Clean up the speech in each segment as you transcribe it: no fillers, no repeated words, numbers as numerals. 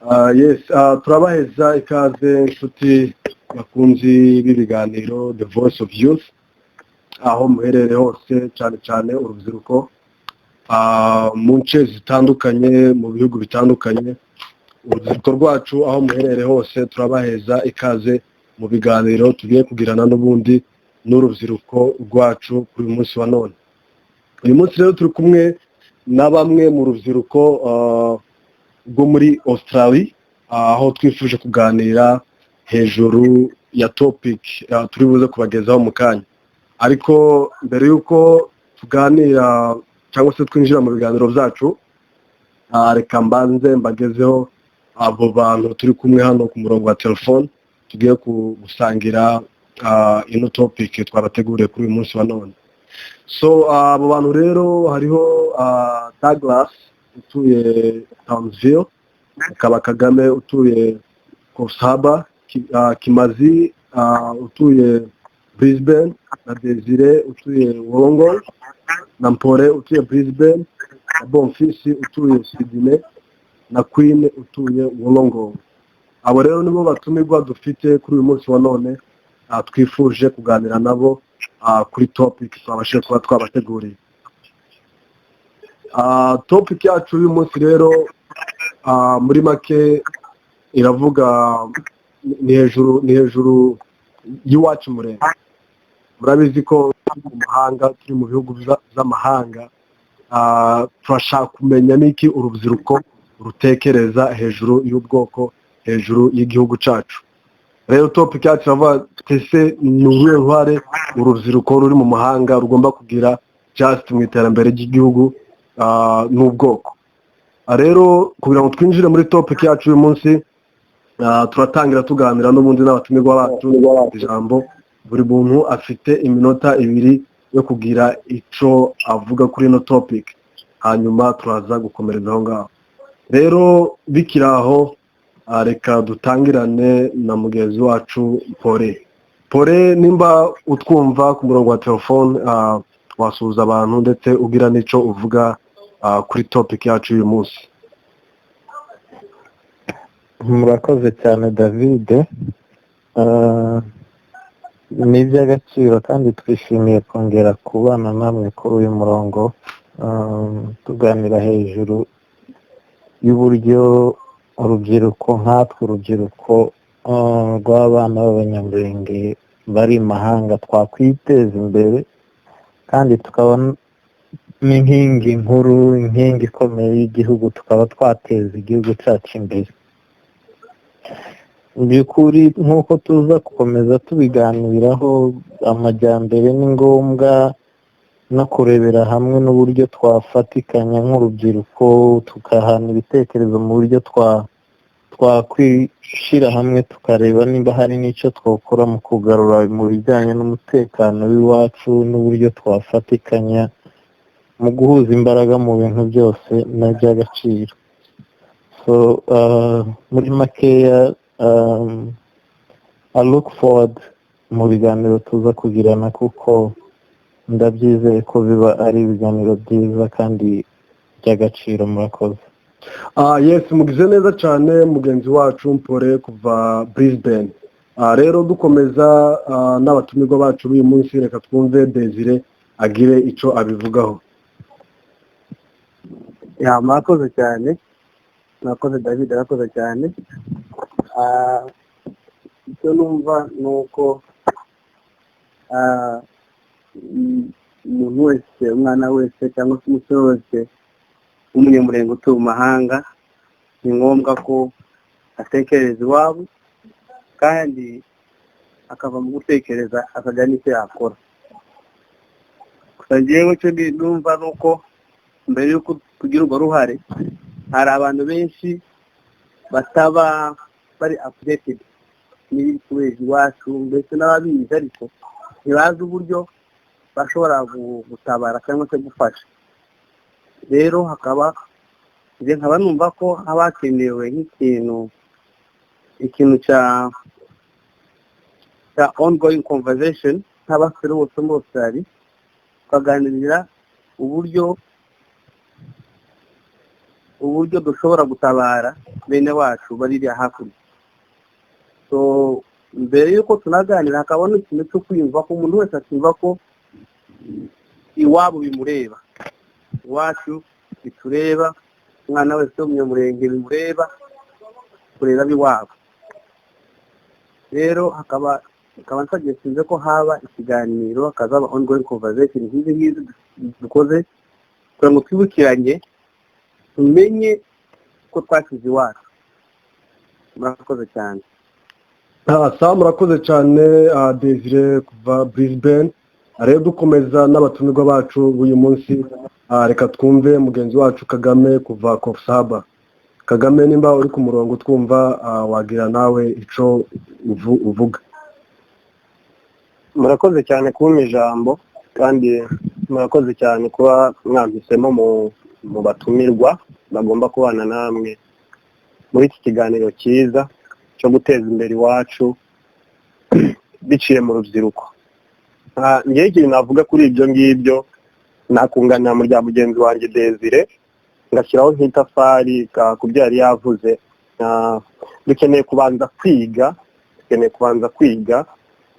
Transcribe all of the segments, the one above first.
Yes, turabaheza ikaze, inshuti bakunzi b'ibiganiro The Voice of Youth, aho muherereye hose, cyane cyane urubyiruko mu nce zitandukanye, mu bihugu bitandukanye. Urubyiruko rwacu, aho muherereye hose, turabaheza ikaze mu biganiro tugiye kugirana n'ubundi n'urubyiruko rwacu kuri uyu munsi wa none. Uyu munsi rero turi kumwe na bamwe mu rubyiruko rwo muri Australia, aho twifuje kuganira hejuru ya topic turi buze kubagezaho mu kanya. Ariko mbere y'uko tuganira cyangwa se twinjira mu biganiro byacu, reka mbanze mbagezeho abo bantu turi kumwe hano ku murongo wa telefone, tugiye gusangira ino topic twabateguriye kuri uyu munsi wa none. So abo bantu rero hariho Douglas utuye Townsville, hakaba Kagame utuye Coffs Harbour, Kimazi utuye Brisbane, na Desire utuye Wollongong, na Mpore utuye Brisbane, na Bonfisi utuye Sydney, na Queen utuye Wollongong. Abo rero nibo batumirwa dufite kuri uyu munsi wa none, twifuje kuganira nabo kuri topic twabashije kuba twabateguriye. Topic yacu y'uyu munsi rero, muri make iravuga ni hejuru y'iwacu Murenge. Murabizi ko turi mu mahanga, turi mu bihugu by'amahanga. Turashaka kumenya n'iki urubyiruko rutekereza hejuru y'ubwoko, hejuru y'igihugu cyacu. Rero topic yacu iravuga: ese ni uruhe ruhare urubyiruko ruri mu mahanga rugomba kugira just mu iterambere ry'igihugu n'ubwoko? Rero kugira ngo twinjire muri topic yacu uyu munsi, turatangira tuganira n'ubundi n'abatumirwa bacu. Ijambo, buri muntu afite iminota 2 yo kugira ico avuga kuri ino topic, hanyuma turaza gukomereza aho ngaho. Rero bikiri aho, reka dutangirane na mugenzi wacu Pore. Pore, nimba utwumva ku murongo wa telefone, wasuhuza abantu ndetse ugira n'ico uvuga kuri topic yacu y'uyu munsi. Murakoze cyane, David. Ni iby'agaciro kandi twishimiye kongera kubana namwe kuri uyu murongo, tuganira hejuru y'uburyo urubyiruko nkatwe, urubyiruko rw'abana b'Abanyamurenge bari i mahanga, twakwiteza imbere kandi tukaba n'inkingi nkuru, inkingi ikomeye y'igihugu, tukaba twateza igihugu cyacu imbere. Mu by'ukuri, nk'uko tuza gukomeza tubiganiraho, amajyambere ni ngombwa no kurebera hamwe n'uburyo twafatikanya nk'urubyiruko, tukahana ibitekerezo mu buryo twakwishyira hamwe, tukareba niba hari n'icyo twakora mu kugarura mu bijyanye n'umutekano w'iwacu, n'uburyo twafatikanya mu guhuza imbaraga mu bintu byose ni iby'agaciro. So muri makeya, I look forward mu biganiro tuza kugirana, kuko ndabyizeye ko biba ari ibiganiro byiza kandi by'agaciro. Murakoze. Yes, mugize neza cyane, mugenzi wacu Mpore kuva Brisbane. Rero dukomeza n'abatumirwa bacu b'uyu munsi, reka twumve Desire agire ico abivugaho. Ya, murakoze cyane, murakoze David, arakoze cyane. Icyo numva ni uko umuntu wese, umwana wese cyangwa se umusore wese w'Umunyamurenge utuye mu mahanga, ni ngombwa ko atekereza iwabo kandi akava mu gutekereza akajya n'icyo yakora. Gusa njyewe icyo numva ni uko mbere y'uko tugira urwo ruhare, hari abantu benshi bataba bari updated n'ibiri kubera iwacu, mbese n'ababizi ariko ntibazi uburyo bashobora gutabara cyangwa se gufasha. Rero hakaba, njye nkaba numva ko haba hakenewe nk'ikintu, ikintu cya ongoing conversation nk'abasore bose muri Australia, tukaganirira uburyo dushobora gutabara. Bene wacu baririya hakurya. So mbere y'uko tunaganira, hakaba n'ikintu cyo kwiyumva ko umuntu wese akumva ko iwabo bimureba, iwacu bitureba, umwana wese w'umunyamurenge bimureba, kureba ab'iwabo. Rero hakaba bikaba nsuggestinze ko haba ikiganiro, hakazaba ongoing conversation nk'izi ngizi dukoze, kugira ngo twibukiranye, tumenye ko twasize iwacu. Murakoze cyane. Sawa, murakoze cyane, Desire kuva Brisbane. Rero dukomeza n'abatumirwa bacu b'uyu munsi, reka twumve mugenzi wacu Kagame kuva Coffs Harbour. Kagame, nimba uri ku murongo twumva, wagira nawe ico uvuga. Murakoze cyane kumpa ijambo, kandi murakoze cyane kuba mwampisemo mu batumirwa bagomba kubana namwe muri iki kiganiro cyiza cyo guteza imbere iwacu biciye mu rubyiruko. Ngewe ikintu navuga kuri ibyo ngibyo, nakunganira mu rya mugenzi wanjye Desire, ngashyiraho nk'itafari ku byo yari yavuze. Dukeneye kubanza kwiga, dukeneye kubanza kwiga.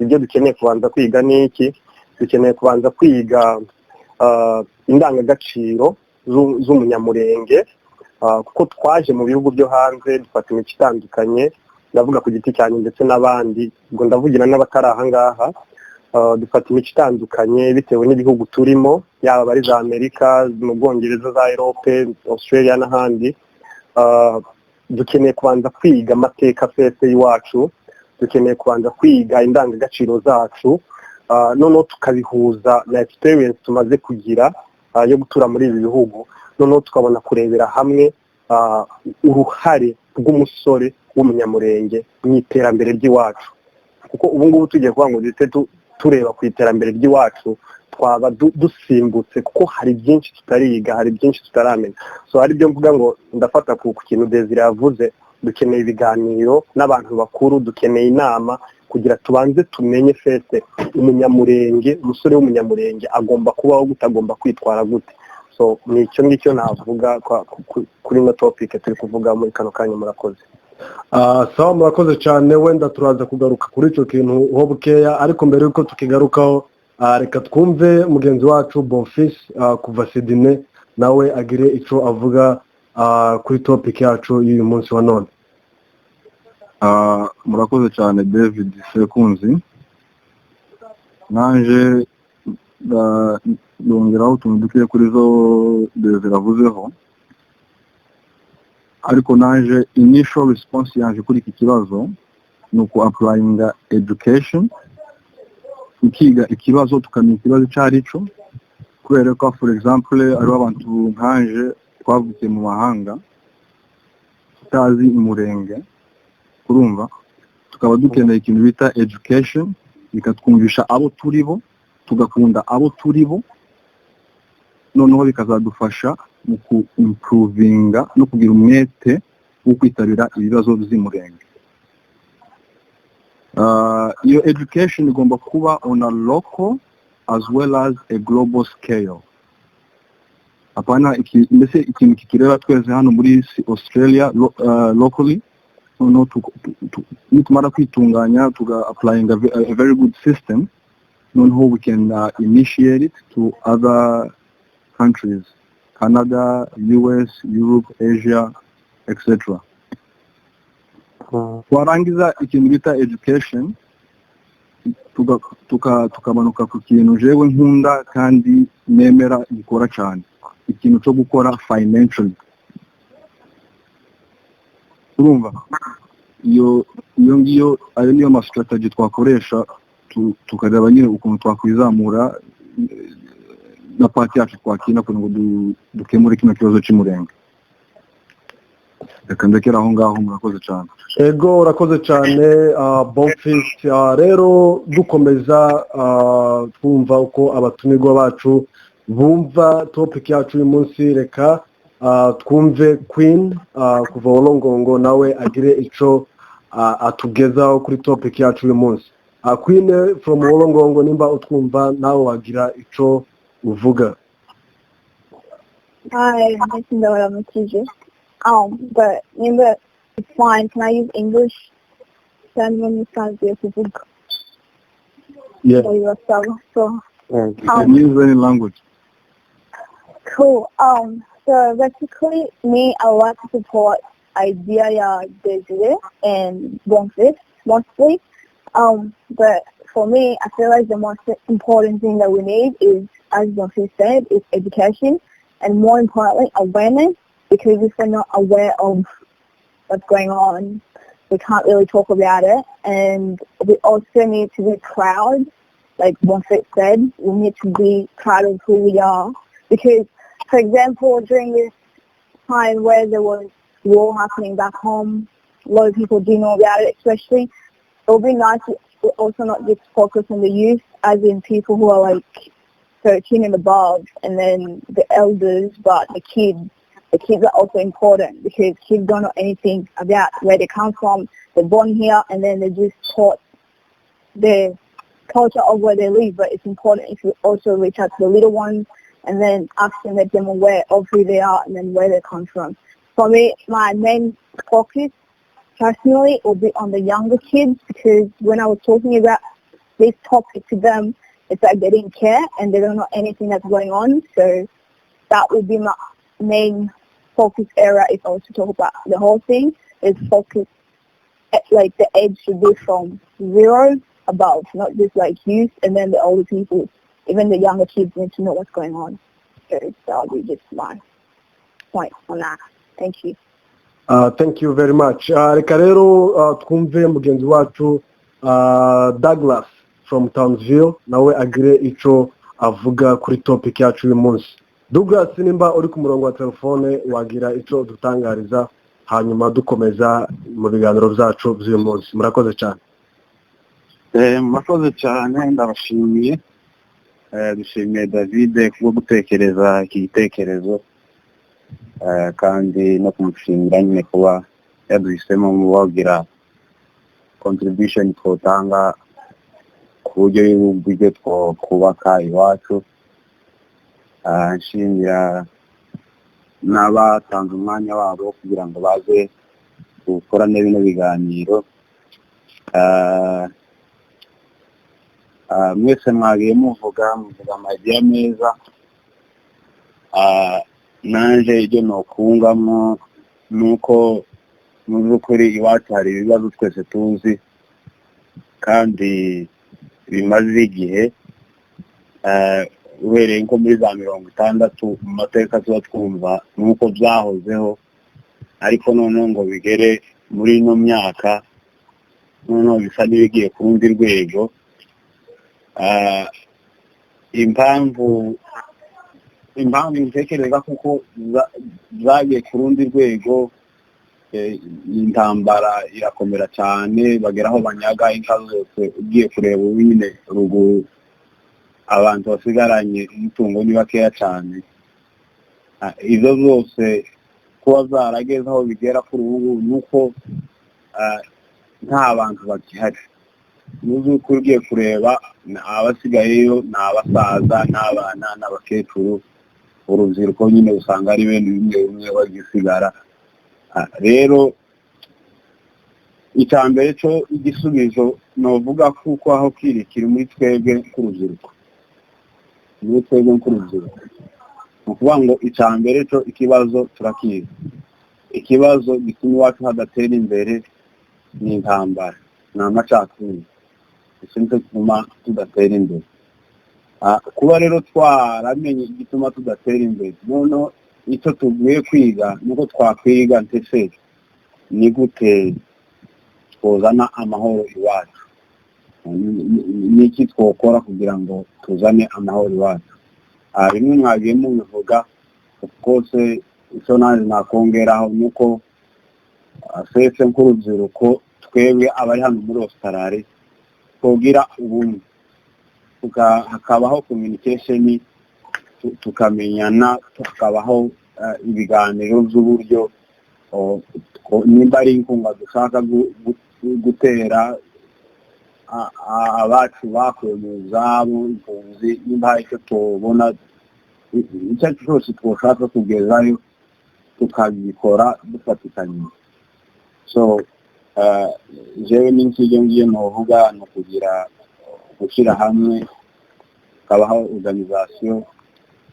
Ibyo dukeneye kubanza kwiga ni iki? Dukeneye kubanza kwiga indangagaciro z'umunyamurenge, kuko twaje mu bihugu byo hanze dufata imico itandukanye. Ndavuga ku giti cyanjye ndetse n'abandi, ubwo ndavugira n'abatari aha ngaha. Dufata imico itandukanye bitewe n'ibihugu turimo, yaba ari za Amerika, mu Bwongereza, za Europe, Australia n'ahandi. Dukeneye kubanza kwiga amateka fese y'iwacu, dukeneye kubanza kwiga indangagaciro zacu, noneho tukabihuza na experience tumaze kugira yo gutura muri ibi bihugu, noneho tukabona kurebera hamwe uruhare rw'umusore w'umunyamurenge mu iterambere ry'iwacu. Kuko ubu ngubu tugiye kuvuga ngo duhite tureba ku iterambere ry'iwacu, twaba dusimbutse, kuko hari byinshi tutariga, hari byinshi tutaramenya. So hari ibyo mvuga ngo ndafata ku kintu Desire yavuze: dukeneye ibiganiro n'abantu bakuru, dukeneye inama kugira tubanze tumenye fese umunyamurenge, umusore w'umunyamurenge agomba kubaho gute, agomba kwitwara gute. So ni icyo ngicyo navuga kuri ino topic turi kuvuga muri kano kanya. Murakoze. Sawa, murakoze cyane. Wenda turaza kugaruka kuri icyo kintu ho bukeya, ariko mbere y'uko tukigarukaho, reka twumve mugenzi wacu Bonfils kuva Sydney, nawe agire icyo avuga kuri topic yacu y'uyu munsi wa none. Murakoze cyane, David Sekunzi. Nanje ndongeraho utuntu duke kuri zo Desire avuzeho, ariko nanje initial response yanje kuri iki kibazo ni uku applyinga education, ukiga ikibazo, tukamenya ikibazo icyo ari cyo. Kubera ko, for example, hariho abantu nkanje twavukiye mu mahanga, tutazi umurenge, urumva tukaba dukeneye ikintu bita education, bikatwumvisha abo turi bo, tugakunda abo turi bo, noneho bikazadufasha mu ku improvinga no kugira umwete wo kwitabira ibibazo by'umurenge. Iyo education igomba kuba on a local as well as a global scale. Hapana iki, mbese ikintu kitureba twese hano muri Australia locally, noneho nitumara kwitunganya, tuga applying a very good system, noneho we can initiate it to other countries, Canada, US, Europe, Asia, etc. Twarangiza ikintu bita education, tukamanuka ku kintu jewe nkunda kandi nemera gikora cyane, ikintu cyo gukora financially. Urumva iyo ngiyo, ayo niyo ma strategy twakoresha, tukareba nyine ukuntu twakwizamura na part yacu twakina kugira ngo dukemure kino kibazo cy'umurenge. Reka ndekere aho ngaho, murakoze cyane. Ego, urakoze cyane, Bonfils. Rero dukomeza, twumva uko abatumirwa bacu bumva topic yacu uyu munsi, reka twumve Queen kuva Wollongong, nawe agire ico atugezaho kuri topic yacu uyu munsi. Queen from Wollongong, nimba utwumva, nawe wagira ico uvuga. Hi, ndetse ndabaramukije. But nimba It's fine. Can I use English? Cyangwa musanzwe kuvuga Yeah. for yourself. So You can use any language. Cool. So basically, me, I like to support idea ya Desire and Bonfils mostly. But for me, I feel like the most important thing that we need is, as Bonfils said, is education, and more importantly, awareness. Because if we're not aware of what's going on, we can't really talk about it. And we also need to be proud, like Bonfils said, we need to be proud of who we are. Because, for example, during this time where there was war happening back home, a lot of people do know about it, especially. It would be nice to also not just focus on the youth, as in people who are like 13 and above, and then the elders, but the kids. The kids are also important because kids don't know anything about where they come from. They're born here, and then they're just taught the culture of where they live. But it's important if you also reach out to the little ones and then ask them, make them aware of who they are and then where they come from. For me, my main focus personally will be on the younger kids, because when I was talking about this topic to them, it's like they didn't care and they don't know anything that's going on. So that would be my main focus area if I was to talk about the whole thing, is focus, like the age should be from 0 above, not just like youth and then the older people. Even the younger kids need to know what's going on. So that'll be just my point on that. Thank you. Thank you very much. Reka rero twumve mugenzi wacu Douglas from Townsville, nawe agire ico avuga kuri topic yacu uyu munsi. Douglas, nimba uri ku murongo wa telefone, wagira ico dutangariza, hanyuma dukomeza mu biganiro byacu by'uyu munsi. Murakoze cyane. Murakoze cyane, ndabashimiye. Dushimiye David kubwo gutekereza iki gitekerezo, kandi no kumushimira nyine kuba yaduhisemo mu bagira contribution twotanga ku buryo y'uburyo twakubaka iwacu. Nshimira n'abatanze umwanya wabo kugira ngo baze gukorane bino biganiro. Mwese mwagiye muvuga ama idea meza. Nanje ibyo nokungamo nuko mu by'ukuri iwacu hari ibibazo twese tuzi kandi bimaze igihe, uhereye nko muri za 60 mu mateka tuba twumva nuko byahozeho, ariko noneho ngo bigere muri ino myaka noneho bisa n'ibigiye ku rundi rwego. Impamvu ntekereza kuko zagiye ku rundi rwego, intambara irakomera cyane, bagera aho banyaga inka zose. Ugiye kureba ubu nyine ruguru abantu basigaranye umutungo ni bakeya cyane. Izo zose kuba zarageze aho bigera kuri ubu ni uko nta bantu bagihari. Mu by'ukuri ugiye kureba, abasigayeyo ni abasaza n'abana n'abakecuru. Urubyiruko nyine usanga ari bene bimwe bimwe bagisigara. Rero icya mbere cyo igisubizo novuga kuko aho kiri kiri muri twebwe nk'urubyiruko, muri twebwe nk'urubyiruko. Ni ukuvuga ngo icya mbere cyo ikibazo turakizi. Ikibazo gituma iwacu hadatera imbere ni intambara, ni amacakubiri. Icyo nicyo gituma tudatera imbere. Kuba rero twaramenye igituma tudatera imbere, noneho icyo tugiye kwiga nuko twakwiga ndetse ni gute twozana amahoro iwacu, n'iki twokora kugira ngo tuzane amahoro iwacu. Bimwe mwagiye mubivuga, of course icyo nanjye nakongeraho ni uko twese nk'urubyiruko, twebwe abari hano muri Australia, twogira ubumwe, hakabaho communication, tukamenyana, hakabaho ibiganiro by'uburyo nimba ari inkunga dushaka gutera abacu bakuwe mu zabo, impunzi, nimba hari icyo tubona, icyo ari cyo cyose twoshaka kugezayo, tukabikora dufatikanyije. So jewe n'ikiryo ngiyo novuga ni ukugira gushyira hamwe, hakabaho organisation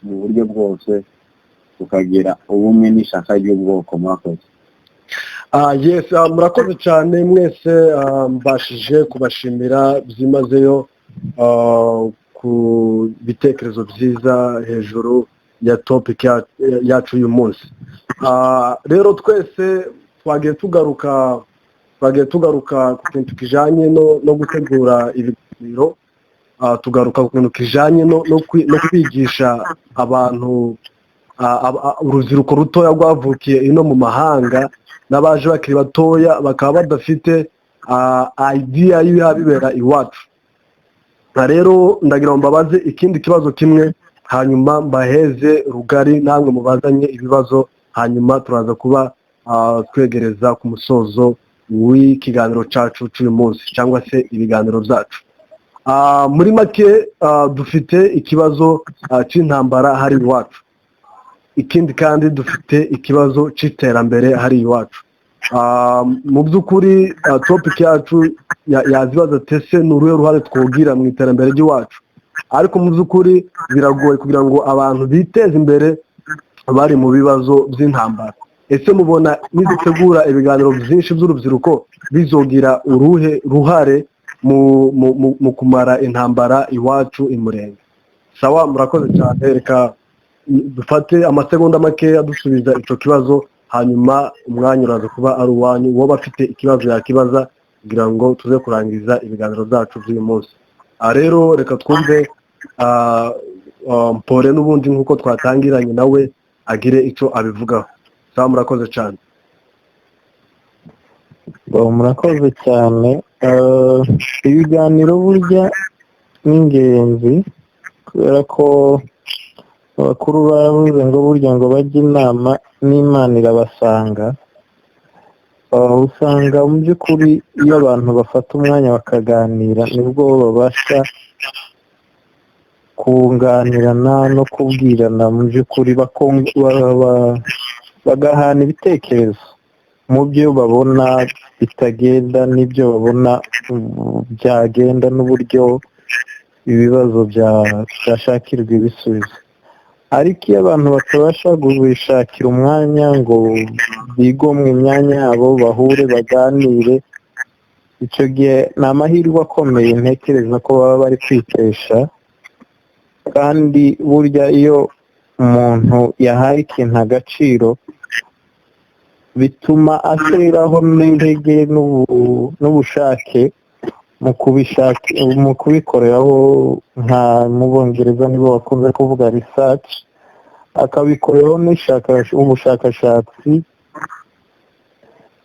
mu buryo bwose, tukagira ubumwe n'ishyaka ry'ubwoko. Murakoze. Yes, murakoze cyane mwese. Mbashije kubashimira byimazeyo ku bitekerezo byiza hejuru ya topic yacu uyu munsi. Rero twese twagiye tugaruka ku kintu kijanye no gutegura ibiganiro, tugaruka ku kintu kijanye no kwigisha abantu, urubyiruko rutoya rwavukiye ino mu mahanga n'abaje bakiri batoya, bakaba badafite idea y'ibiha bibera iwacu. Rero ndagira ngo mbabaze ikindi kibazo kimwe, hanyuma mbaheze rugari, namwe mubazanye ibibazo, hanyuma turaza kuba twegereza ku musozo w'ikiganiro cyacu cy'uyu munsi cyangwa se ibiganiro byacu. Muri make, dufite ikibazo cy'intambara hari iwacu. Ikindi kandi, dufite ikibazo cy'iterambere hari iwacu. Mu by'ukuri, topic yacu yazibaza ati: "Ese ni uruhe ruhare twogira mu iterambere ry'iwacu?" Ariko mu by'ukuri biragoye kugira ngo abantu biteze imbere bari mu bibazo by'intambara. Ese mubona nidutegura ibiganiro byinshi by'urubyiruko bizogira uruhe ruhare mu kumara intambara iwacu i Murenge? Sawa, murakoze cyane. Reka dufate amasegonda makeya dusubiza icyo kibazo, hanyuma umwanya uraza kuba ari uwanyu. Uwo afite ikibazo yakibaza kugira ngo tuze kurangiza ibiganiro byacu by'uyu munsi. Aha rero reka twumve Mpore n'ubundi nk'uko twatangiranye, nawe agire icyo abivugaho. Sawa, murakoze cyane. Bo, murakoze cyane. Ibiganiro burya ni ingenzi, kubera ko abakuru baravuze ngo burya ngo bajye inama n'Imana irabasanga. Usanga mu by'ukuri iyo abantu bafata umwanya bakaganira, nibwo babasha kunganirana no kubwirana mu by'ukuri, bagahana ibitekerezo mu byo babona bitagenda n'ibyo babona byagenda, n'uburyo ibibazo byashakirwa ibisubizo. Ariko iyo abantu batabasha gushakira umwanya ngo bigomwe imyanya yabo, bahure, baganire, icyo gihe ni amahirwe akomeye ntekereza ko baba bari kwitesha. Kandi burya iyo umuntu yahaye ikintu agaciro, bituma ashyiraho n'intege n'ubushake mu kubishaka, mu kubikoreraho. Nka mu Bongereza nibo bakunze kuvuga research, akabikoreraho ubushakashatsi,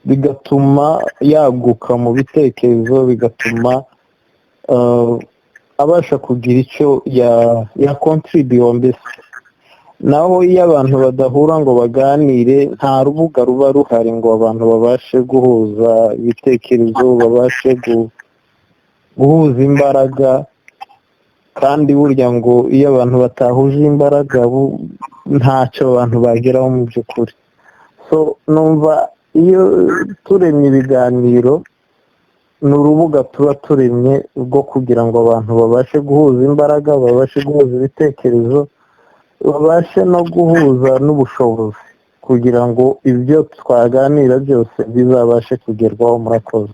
bigatuma yaguka mu bitekerezo, bigatuma abasha kugira icyo ya contribuer mbese. Naho iyo abantu badahura ngo baganire, nta rubuga ruba ruhari ngo abantu babashe guhuza ibitekerezo, babashe guhuza imbaraga. Kandi burya ngo iyo abantu batahuje imbaraga, ntacyo abantu bageraho mu by'ukuri. So numva iyo turemye ibiganiro, ni urubuga tuba turemye rwo kugira ngo abantu babashe guhuza imbaraga, babashe guhuza ibitekerezo, babashe no guhuza n'ubushobozi, kugira ngo ibyo twaganira byose bizabashe kugerwaho. Murakoze.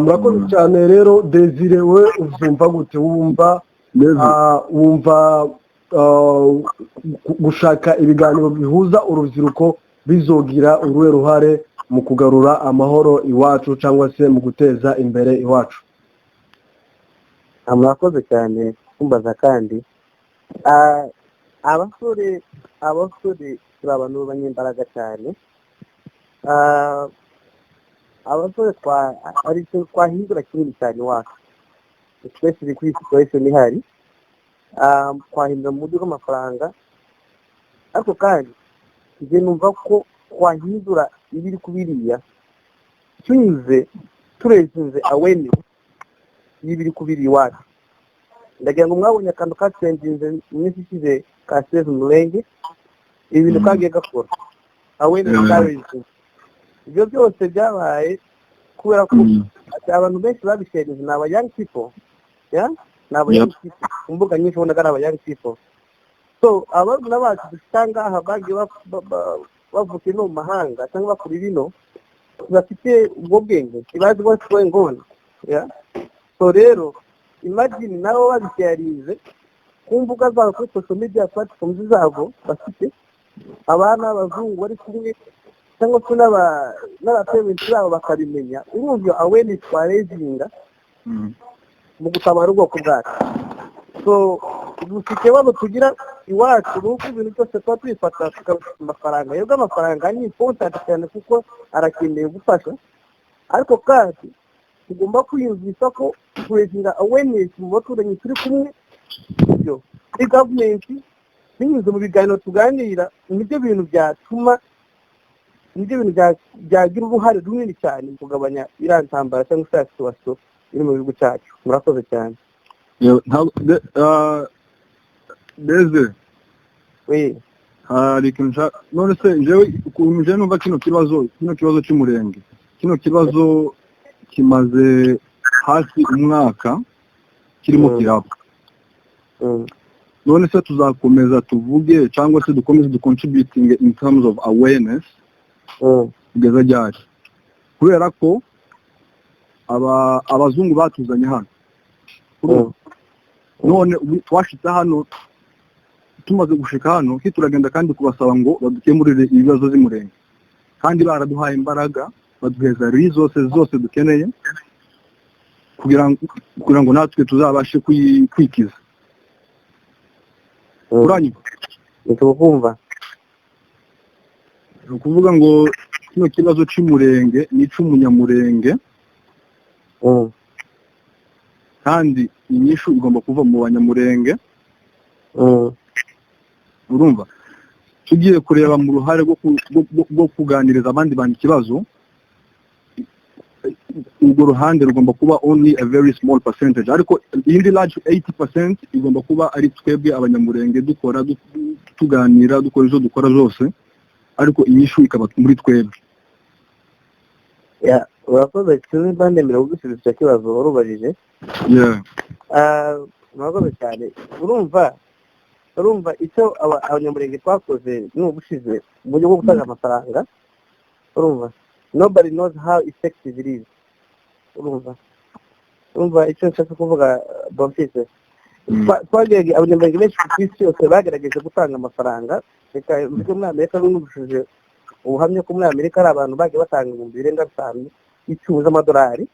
Murakoze cyane. Rero Desire, we uzumva gute? Wumva wumva gushaka ibiganiro bihuza urubyiruko bizogira uruhe ruhare mu kugarura amahoro iwacu cyangwa se mu guteza imbere iwacu? Murakoze cyane kumbaza. Kandi abasore turi abantu b'abanyembaraga cyane. Abasore hari ikintu twahindura kinini cyane iwacu, especially kuri situation ihari. Twahindura mu buryo bw'amafaranga, ariko kandi njye numva ko twahindura ibiri kubiriya tunyuze turezinze awareness y'ibiri kubiri iwacu. Ndagira ngo mwabonye akantu katrendinze mu minsi ishize ka Save Murenge, ibintu kagiye gakora awareness karezinze. Ibyo byose byabaye kubera ko abantu benshi babisharinze ni aba young people, yeah? Ni aba young people. Ku mbuga nyinshi ubonaga ari aba young people. So abana bacu dufite aha ngaha bagiye bavuka ino mu mahanga cyangwa bakurira ino, bafite ubwo bwenge, ntibazi what's going on, yeah? So rero imagine nabo babisharinze ku mbuga zabo, kuri social media platforms zabo, bafite abana b'abazungu bari kumwe cyangwa se n'aba parents babo bakabimenya. Urumva iyo awareness twaraisinga mu gutabara ubwoko bwacu. So gusa ikibazo tugira iwacu ni uko ibintu byose tuba tubifata tukabifata amafaranga. Yebwe, amafaranga ni important cyane kuko arakeneye gufasha, ariko kandi tugomba kwiyumvisha ko kuraisinga awareness mu baturanyi turi kumwe, ibyo muri gavumenti, binyuze mu biganiro tuganira, nibyo bintu byagira uruhare runini cyane mu kugabanya iriya ntambara cyangwa se iriya situation iri mu gihugu cyacu. Murakoze cyane. Yewe, Deze, we. Hari ikintu none se njyewe ukuntu njyewe numva kino kibazo cy'umurenge, kino kibazo kimaze hafi umwaka kirimo kirapfa. None se tuzakomeza tuvuge cyangwa se dukomeze ducontributing in terms of awareness kugeza ryari? Kubera ko abazungu batuzanye hano. None ubu twashitse hano, tumaze gushika hano ki turagenda kandi kubasaba ngo badukemurire ibibazo by'umurenge, kandi baraduhaye imbaraga, baduheza resources zose dukeneye kugira ngo natwe tuzabashe kwikiza. Uranyumva? Tukumva. Ni ukuvuga ngo kino kibazo cy'umurenge ni icy'umunyamurenge, kandi inyishu igomba kuva mu banyamurenge. Urumva tugiye kureba mu ruhare rwo kuganiriza abandi bantu ikibazo, urwo ruhande rugomba kuba only a very small percentage, ariko iyindi large 80% igomba kuba ari twebwe abanyamurenge dukora, tuganira, dukora izo dukora zose, ariko inyishu ikaba muri twebwe. Yeah, urakoze. Sinzi niba ndemera kugusubiza icyo kibazo warubajije. Yeah. Ah, murakoze cyane. Urumva icyo abanyamurenge twakoze ni ubushize mu buryo bwo gutanga amafaranga, urumva nobody knows how effective it is. Urumva icyo nshaka kuvuga, Bonfise? Twagerageje, abanyamurenge benshi ku isi yose bagerageje gutanga amafaranga. Reka mvuge muri Amerika, n'ubushize ubuhamya ko muri Amerika hari abantu bagiye batanga 50,000 z'amadolari,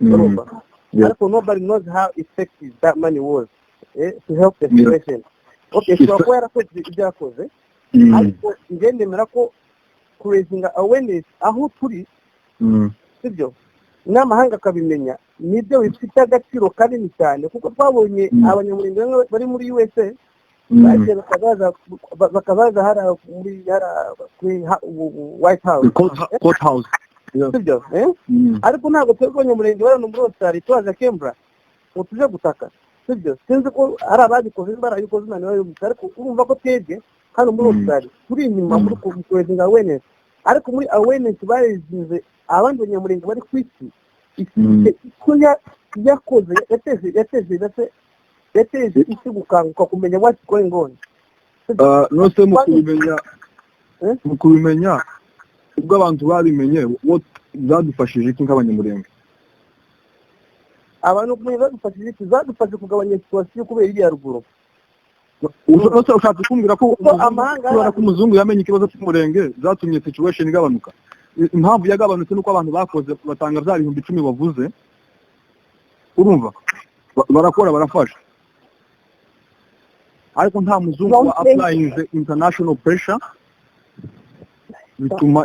urumva? Ariko nobody knows how effective that money was to help the situation. Okay, ishobora kuba yarakoze ibyo yakoze, ariko njye nemera ko kuraisinga awareness aho turi, sibyo, n'amahanga akabimenya, nibyo bifite agaciro kanini cyane, kuko twabonye abanyamurenge bamwe bari muri USA bagiye bakabaza hariya muri hariya kuri White House. Court house. Yeah. Sibyo, eh? Ariko ntabwo twebwe abanyamurenge bari hano muri Australia turaza Canberra ngo tuje gutaka, sibyo? Sinzi ko hari ababikoze, barabikoze, Imana ibahe, ariko urumva ko twebwe hano muri Australia turi inyuma muri kuraisinga awareness. Ariko muri awareness baraisinze abandi banyamurenge bari ku isi, ifite icyo yakoze, yateje ndetse yateje isi gukanguka kumenya what's going on. Nose mu kubimenya, Eh? mu kubimenya, ubwo abantu babimenye, what zadufashije iki nk'abanyamurenge? Abantu kumenya zadufashije iki? Zadufashe kugabanya situation kubera iriya ruguru. Nose ushatse kumbwira ko Kuko amahanga kubera ko umuzungu yamenye ikibazo cy'umurenge zatumye situation igabanuka? Impamvu yagabanutse nuko abantu bakoze, batanga bya 10,000 bavuze, urumva, barakora, barafasha, ariko nta muzungu wa applying international pressure bituma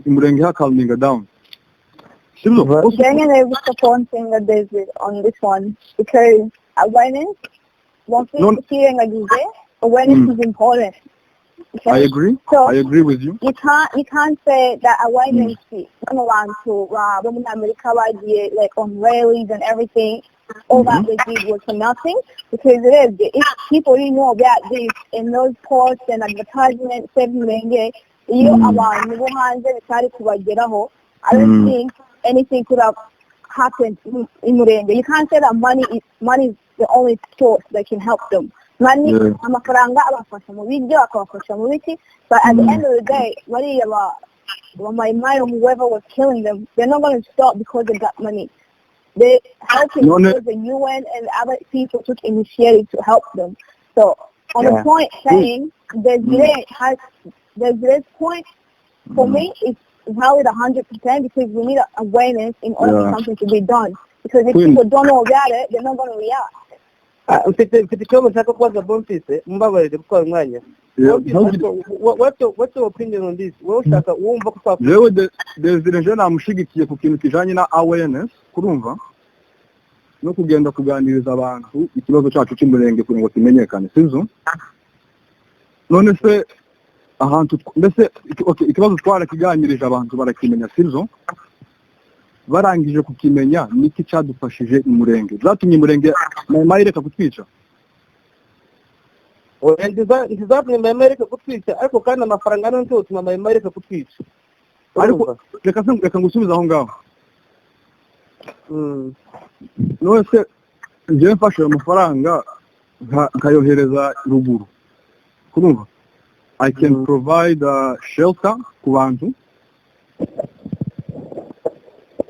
imurenge hacalminga down, sibyo? Genuinely supporting the David on this one because awareness, one thing No. ikirengagize, awareness is important. Okay? I agree. So I agree with you. you can't say that awareness bano bantu bo muri Amerika bagiye like on rallies and everything, all that they did was for nothing, because it is, if people didn't know about this in those posts and advertisements, Save Mulenge, Iyo abantu bo hanze bitari kubageraho, I don't think anything could have happened in Murenge. You can't say that money is the only source that can help them. Money, amafaranga abafasha mu biryo, akabafasha mu biki, but at the end of the day, bariya ba Mai Mai or whoever was killing them, they're not going to stop because they got money. They helping because the UN and other people took initiative to help them. So on the point saying Desiree has Desiree's point for me is valid 100% because we need awareness in order for something to be done. Because if Queen. People don't know about it, they're not going to react. Ah, mfite ikibazo nshaka kubaza Bonfise, mumbabarire gutwara umwanya. Yeah, Bonfise, what's your opinion on this? Wowe ushaka wumva ko twakora Jewe Desire je namushigikiye ku kintu kijanye na awareness, kurumva, no kugenda kuganiriza abantu ikibazo cyacu cy'Umurenge kugira ngo kimenyekane, sibyo? None se ahantu mbese okay, ikibazo twarakiganirije abantu barakimenya, sibyo? Barangije kukimenya, niki cyadufashije Umurenge zatumye Umurenge Mayimayi ireka kutwica? Oya, ntizatumye Mayimayi ireka kutwica, ariko kandi amafaranga niyo ntiyotuma Mayimayi ireka kutwica. Ariko Urumva? Reka se reka ngusubize aho ngaho. None se njyewe mfashe ayo mafaranga nkayohereza ruguru, kurumva, I can provide a shelter ku bantu,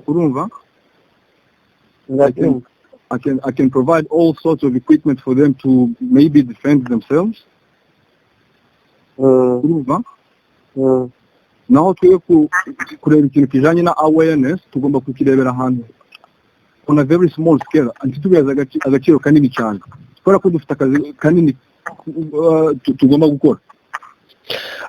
urumva? Ndabyumva. I can provide all sorts of equipment for them to maybe defend themselves, urumva? Naho twebwe kureba ikintu kijanye na awareness, tugomba kukirebera ahantu on a very small scale, ntitubihaze agaciro kanini cyane, kubera ko dufite akazi kanini tugomba gukora.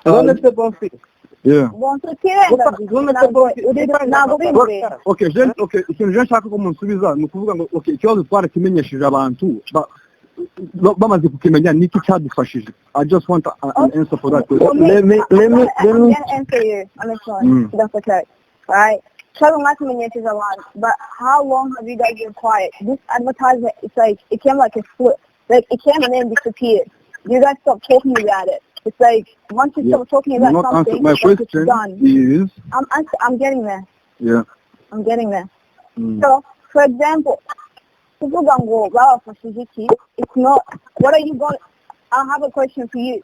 None se Bonfise, Yeah. Bon, tutirengagiza none se ntabwo Bonfise, ntabwo bimwe. Okay, okay, ikintu je nshaka ko munsubiza ni ukuvuga ngo okay, ikibazo twarakimenyesheje abantu, bamaze kukimenya, niki cyadufashije? I just want an answer for that question. For me, Let me, I'm let me, gonna answer you on this one. If that's okay. Right? Ikibazo mwakimenyesheje abantu, but how long have you guys been quiet? This advertisement, it's like, it came like a flip. Like, it came and then disappeared. You guys stopped talking about it. It's like, once you stop talking about Not answer something, my it's like it's question done. Is I'm getting there. I'm getting there. So, for example, kuvuga ngo babafashije iki, it's not, what are you going, I have a question for you.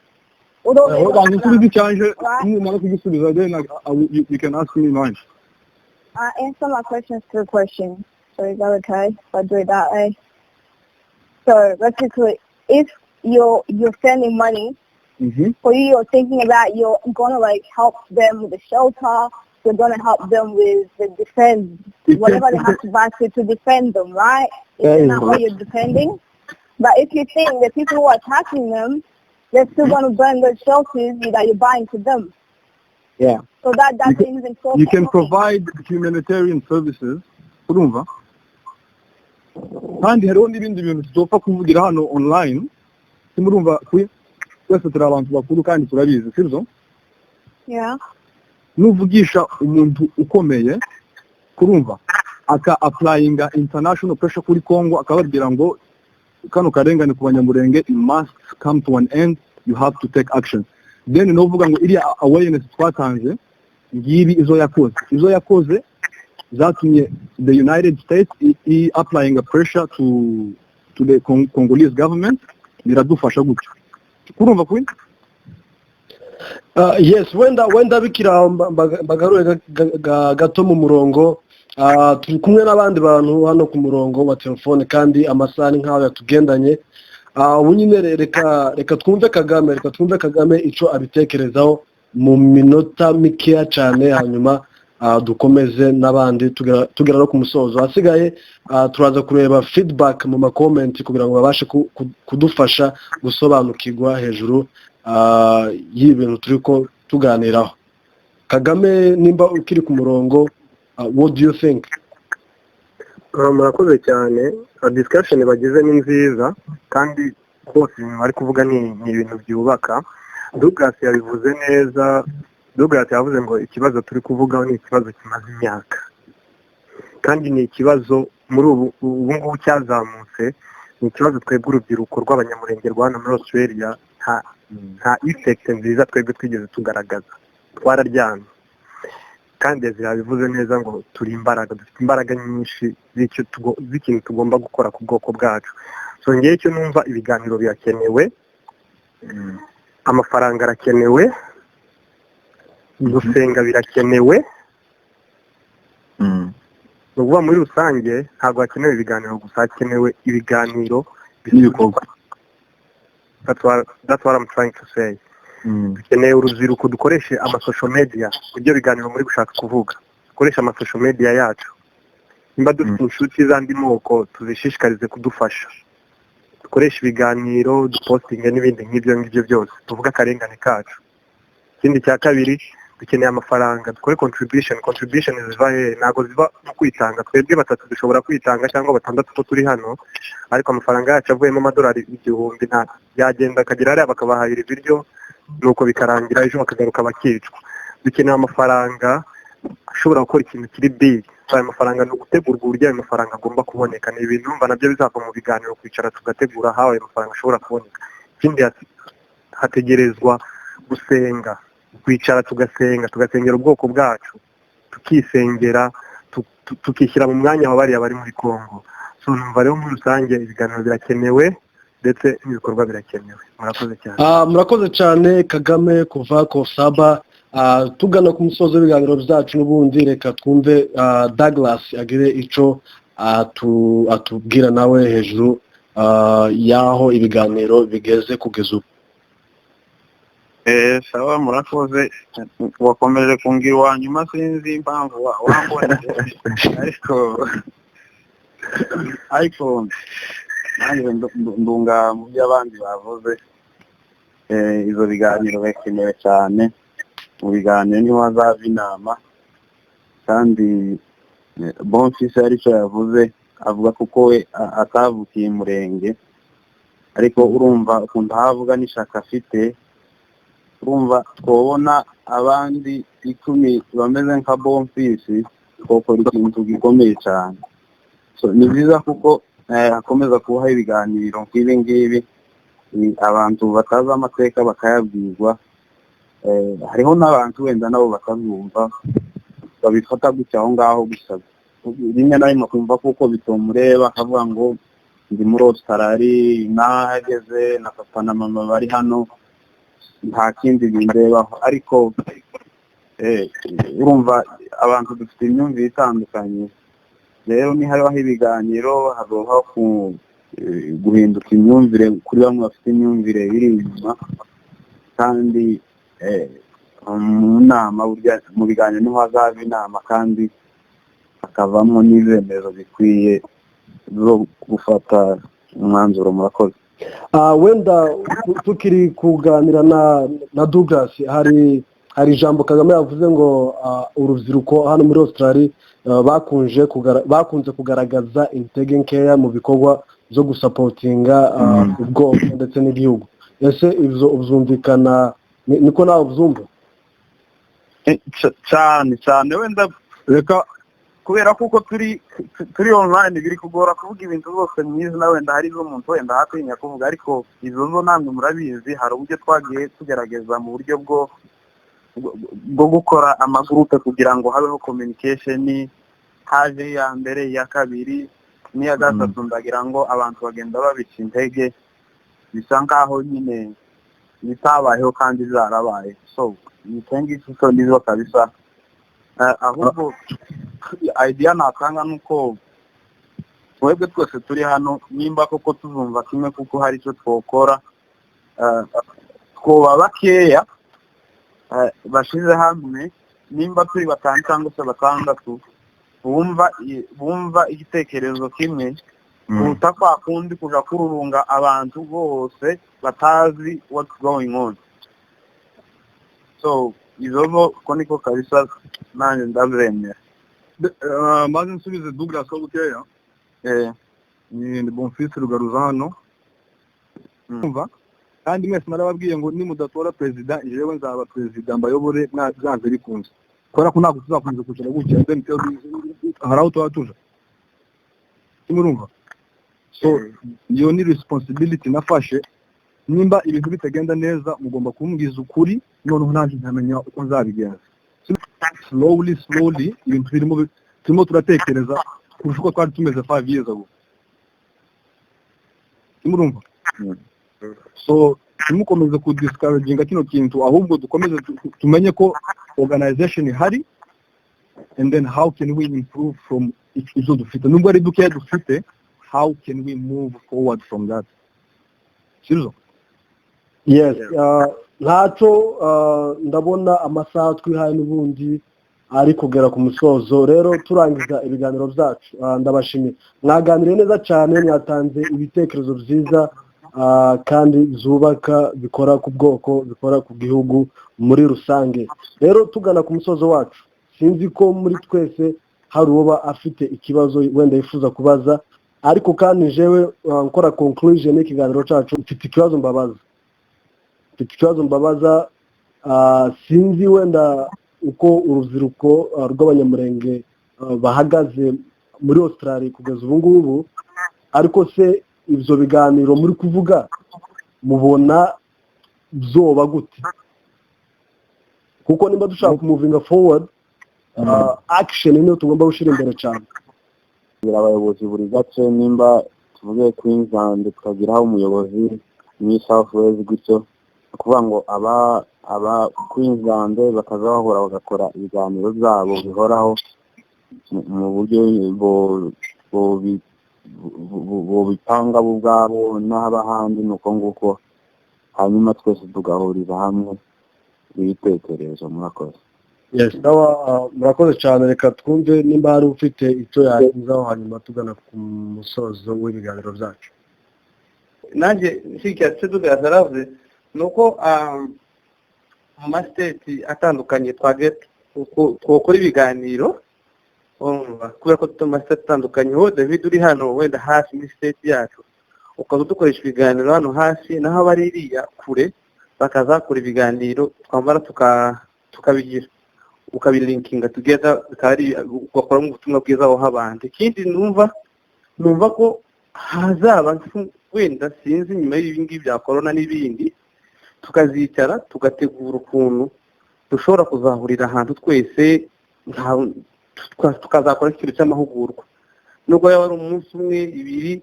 Hold on, nsubize icyanje. Right. Numara kugisubiza, then you can ask me mine. Answer my questions through questions. So is that okay if I do it that way? So basically, if you're sending money, for you, you're thinking about you're gonna like help them with the shelter, you're gonna help them with the defense, whatever they have to buy to defend them, right? That Isn't is that what you're defending? But if you think the people who are attacking them, they're still gonna burn those shelters that you're buying to them. So that doesn't even solve You can anything. Provide humanitarian services, urumva? Kandi hariho n'ibindi bintu tutopfa kuvugira hano online, simurumva? Twese turi abantu bakuru kandi turabizi, sibyo? Yeah. Nuvugisha umuntu ukomeye, kurumva, aka applyinga international pressure kuri Congo, akababwira ngo kano karengane ku Banyamurenge, it must come to an end, you have to take action, then novuga ngo iriya awareness twatanze ngibi izo yakoze zatumye the United States i applying a pressure to the Congolese government, biradufasha gutyo, kurumva kuri Yes, wenda bikiri aho, mbagarure gato mu murongo. Turi kumwe n'abandi bantu hano ku murongo wa telefone kandi amasaha ni nk'aho yatugendanye. Ubu nyine reka twumve Kagame, reka twumve Kagame ico abitekerezaho mu minota mikeya cyane, hanyuma dukomeze n'abandi tugera no ku musozo. Hasigaye turaza kureba feedback mu makomenti kugira ngo babashe kudufasha gusobanukirwa hejuru y'ibi bintu turi ko tuganiraho. Kagame, nimba ukiri ku murongo, what do you think? Murakoze cyane. Discussion bagize ni nziza kandi rwose ibintu bari kuvuga ni ibintu byubaka. Douglas yabivuze neza. Douglas yavuze ngo ikibazo turi kuvugaho ni ikibazo kimaze imyaka, kandi ni ikibazo muri ubu ngubu cyazamutse. Ni ikibazo twebwe urubyiruko rw'Abanyamurenge rwa hano muri Australia nta effect nziza twebwe twigeze tugaragaza. Twararyamye, kandi Desire yabivuze neza ngo turi imbaraga, dufite imbaraga nyinshi z'ikintu tugomba gukora ku bwoko bwacu. So ngewe icyo numva, ibiganiro birakenewe, amafaranga arakenewe, gusenga birakenewe. Ni ukuvuga muri rusange ntabwo hakenewe ibiganiro gusa, hakenewe ibiganiro n'ibikorwa. That's what I'm trying to say. Dukeneye urubyiruko dukoreshe ama social media. Ibyo biganiro muri gushaka kuvuga, dukoreshe ama social media yacu. Nimba dufite inshuti z'andi moko, tuzishishikarize kudufasha. Dukoreshe ibiganiro, dupostinge n'ibindi nk'ibyo ngibyo byose, tuvuge akarengane kacu. Ikindi cya kabiri, dukeneye amafaranga, dukore contribution. Contribution ziva hehe? Ntabwo ziva mu kwitanga. Twebwe batatu dushobora kwitanga cyangwa batandatu ko turi hano, ariko amafaranga yacu avuyemo amadolari 1000 nta yagenda akagera hariya bakabahahira ibiryo, nuko bikarangira, ejo bakagaruka bakicwa. Dukeneye amafaranga ashobora gukora ikintu kiri big. So ayo mafaranga ni ugutegurwa uburyo ayo mafaranga agomba kuboneka. Ni ibintu numva nabyo bizava mu biganiro, kwicara tugategura aho ayo mafaranga ashobora kuboneka. Ikindi, hategerezwa gusenga, kwicara tugasenga, tugasengera ubwoko bwacu, tukisengera, tukishyira mu mwanya wa bariya bari muri Congo. So numva rero muri rusange ibiganiro birakenewe ndetse n'ibikorwa birakenewe. Murakoze cyane. Murakoze cyane Kagame kuva Kosaba. Tugana ku musozo w'ibiganiro byacu n'ubundi, reka twumve Douglas agire ico atubwira nawe hejuru y'aho ibiganiro bigeze kugeza ubu. Sawa, murakoze. Wakomeje kungira uwa nyuma, sinzi impamvu wambonye, ariko nanjye ndunga mu byo abandi bavuze. Izo biganiro birakenewe cyane. Mu biganiro niho hazava inama. Kandi Bonfils hari icyo yavuze, avuga kuko we atavukiye Murenge, ariko urumva ukuntu ahavuga n'ishaka afite. Urumva twabona abandi 10 bameze nka Bonfils, twakora ikintu gikomeye cyane. So ni byiza kuko hakomeza kubaho ibiganiro nk'ibi ngibi, abantu batazi amateka bakayabwirwa. Hariho n'abantu wenda nabo batabyumva, babifata gutya aho ngaho gusa, rimwe na rimwe akumva kuko bitomureba, akavuga ngo ndi muri Australia, nahageze na papa na mama bari hano, nta kindi bindebaho. Ariko urumva abantu dufite imyumvire itandukanye. Rero nihabaho ibiganiro, habaho guhinduka imyumvire kuri bamwe bafite imyumvire iri inyuma. Kandi mu nama, burya mu biganiro niho hazava inama, kandi hakavamo n'ibyemezo bikwiye zo gufata umwanzuro. Murakoze. Wenda tukiri kuganira na Douglas, hari ijambo Kagame yavuze ngo urubyiruko hano muri Australia bakunze kugaragaza intege nkeya mu bikorwa byo gusupportinga ubwoko ndetse n'igihugu. Ese ibyo ubyumvikana, niko nawe ubyumva? Cyane cyane. Wenda reka kubera kuko turi online, biri kugora kuvuga ibintu zose mu izina. Wenda hari umuntu wenda hatinya kuvuga, ariko izo zo namwe murabizi. Hari uburyo twagiye tugerageza mu buryo bwo gukora amagurupe kugira ngo habeho communication. Haje iya mbere, iya kabiri n'iya gatatu. Ndagira ngo abantu bagenda babica intege, bisa nkaho nyine bitabayeho kandi zarabaye. So icyo ngicyo cyo nizo kabisa. Ahubwo idea natanga ni uko twebwe twese turi hano, nimba koko tuzumva kimwe kuko hari icyo twokora, twoba bakeya bashize hamwe. Nimba turi batanu cyangwa se batandatu bumva igitekerezo kimwe, kuruta kwa kundi kuja kururunga abantu bose batazi what's going on. So izo zo ko niko kabisa, nanjye ndabyemera. Maze nsubize Douglas ho bukeya. Ni Bonfils Rugaruza hano. Umva, kandi mwese narababwiye ngo nimudatora perezida, jewe nzaba perezida mbayobore byanze bikunze, kubera ko ntabwo tuzakomeza kwicara gutya. Then hari aho tuba tuja, murumva? So iyo ni responsibility nafashe. Nimba ibintu bitagenda neza, mugomba kumbwiza ukuri, noneho nanjye nkamenya uko nzabigenza. Slowly slowly ibintu birimo turimo turatekereza kurusha uko twari tumeze 5 years ago. Murumva? So ntimukomeze kudiscouraginga kino kintu, ahubwo dukomeze tumenye ko organization ihari, and then how can we improve from izo dufite, nubwo ari dukeya dufite, how can we move forward from that, sibyo? Yes, ntacyo. Ndabona amasaha twihaye n'ubundi ari kugera ku musozo. Rero turangiza ibiganiro byacu, ndabashimiye, mwaganiriye neza cyane, mwatanze ibitekerezo byiza kandi zubaka, bikora ku bwoko, bikora ku gihugu muri rusange. Rero tugana ku musozo wacu, sinzi ko muri twese hari uwoba afite ikibazo wenda yifuza kubaza, ariko kandi jewe nkora conclusion y'ikiganiro cyacu, mfite ikibazo mbabaza, mfite ikibazo mbabaza. Sinzi wenda uko urubyiruko rw'Abanyamurenge bahagaze muri Australia kugeza ubu ngubu, ariko se ibyo biganiro muri kuvuga mubona byoba gute? Kuko nimba dushaka kumuvinga forward, action niyo tugomba gushyira imbere cyane. Kugira abayobozi buri gace, nimba tuvuge Queensland tukagiraho umuyobozi, New South Wales gutyo, ni ukuvuga ngo aba Queensland bakaza bahura bagakora ibiganiro byabo bihoraho mu buryo bobipanga bo ubwabo, n'abahandi ni uko nguko, hanyuma twese tugahuriza hamwe ibitekerezo. Murakoze. Yes, sawa, murakoze cyane. Reka twumve nimba hari ufite icyo yarenzaho, hanyuma tugana ku musozo w'ibiganiro byacu. Nanjye nshyigikiye icyo Douglas yaravuze, ni uko mu ma states atandukanye twagiye twakora ibiganiro, urumva, kubera ko dufite ama states atandukanye. Wowe David uri hano wenda hafi muri state yacu, ukaza dukoresha ibiganiro hano hafi, naho abari iriya kure bakazakora ibiganiro, twamara tukabigira ukabilinkinga together, bikaba ari ugakoramo ubutumwa bwiza waha abantu. Ikindi numva ko hazaba wenda, sinzi, nyuma y'ibi ngibi bya corona n'ibindi, tukazicara tugategura ukuntu dushobora kuzahurira ahantu twese, tukazakora ikintu cy'amahugurwa, nubwo yaba ari umunsi umwe, ibiri,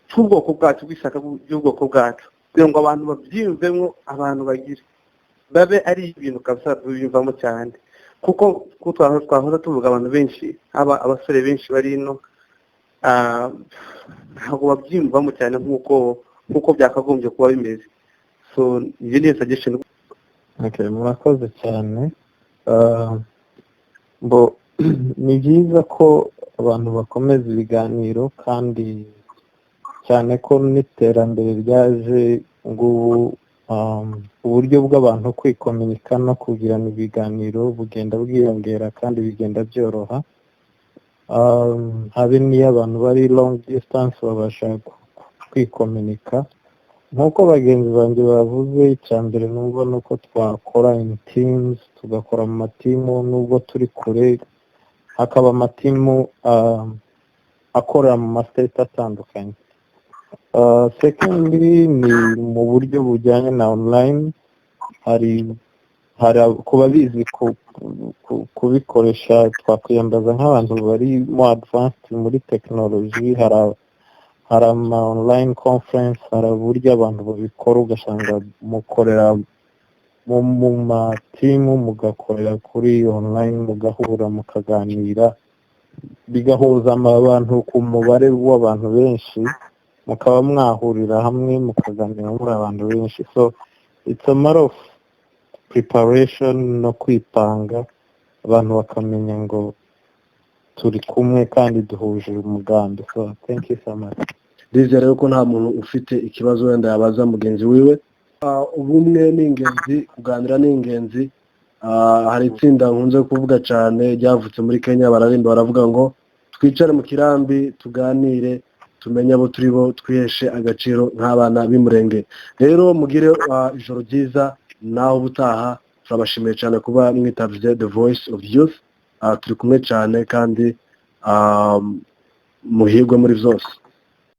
cy'ubwoko bwacu, bw'ishaka by'ubwoko bwacu, kugira ngo abantu babyiyumvemo, abantu bagire babe ari ibintu kabisa biyumvamo cyane, kuko twahoze tuvuga abantu benshi, aba abasore benshi bari ino ntabwo babyiyumvamo cyane nk'uko byakagombye kuba bimeze. So iyo niyo suggestion. Okay, murakoze cyane. Bo ni byiza ko abantu bakomeza ibiganiro, kandi cyane ko n'iterambere ryaje ngubu, uburyo bw'abantu kwikominika no kugirana ibiganiro bugenda bwiyongera kandi bigenda byoroha. Habe n'iyo abantu bari long distance babasha kwikominika. Nk'uko bagenzi banjye bavuze, icya mbere numva ni uko twakora in teams, tugakora mu matimu nubwo turi kure, hakaba amatimu akorera mu ma states atandukanye. Secondly, ni mu buryo bujyanye na online, hari ku babizi kubikoresha, twakwiyambaza nk'abantu bari more advanced muri tekinoloji. Hari ama online conference, hari uburyo abantu babikora, ugasanga mukorera mu matimu, mugakorera kuri online, mugahura mukaganira, bigahuza abantu ku mubare w'abantu benshi, mukaba mwahurira hamwe mukaganira muri abantu benshi. So it's a matter of preparation no kwipanga, abantu bakamenya ngo turi kumwe kandi duhuje umugambi. So thank you so much. Ndizera rero ko nta muntu ufite ikibazo wenda yabaza mugenzi wiwe. Ubumwe ni ingenzi, kuganira ni ingenzi. Hari itsinda nkunze kuvuga cyane ryavutse muri Kenya, bararimba baravuga ngo twicare mu kirambi tuganire, tumenye abo turi bo, twiheshe agaciro nk'abana b'Imurenge. Rero mugire ijoro ryiza, naho ubutaha. Turabashimiye cyane kuba mwitabye The Voice of Youth. Turi kumwe cyane kandi muhirwe muri byose.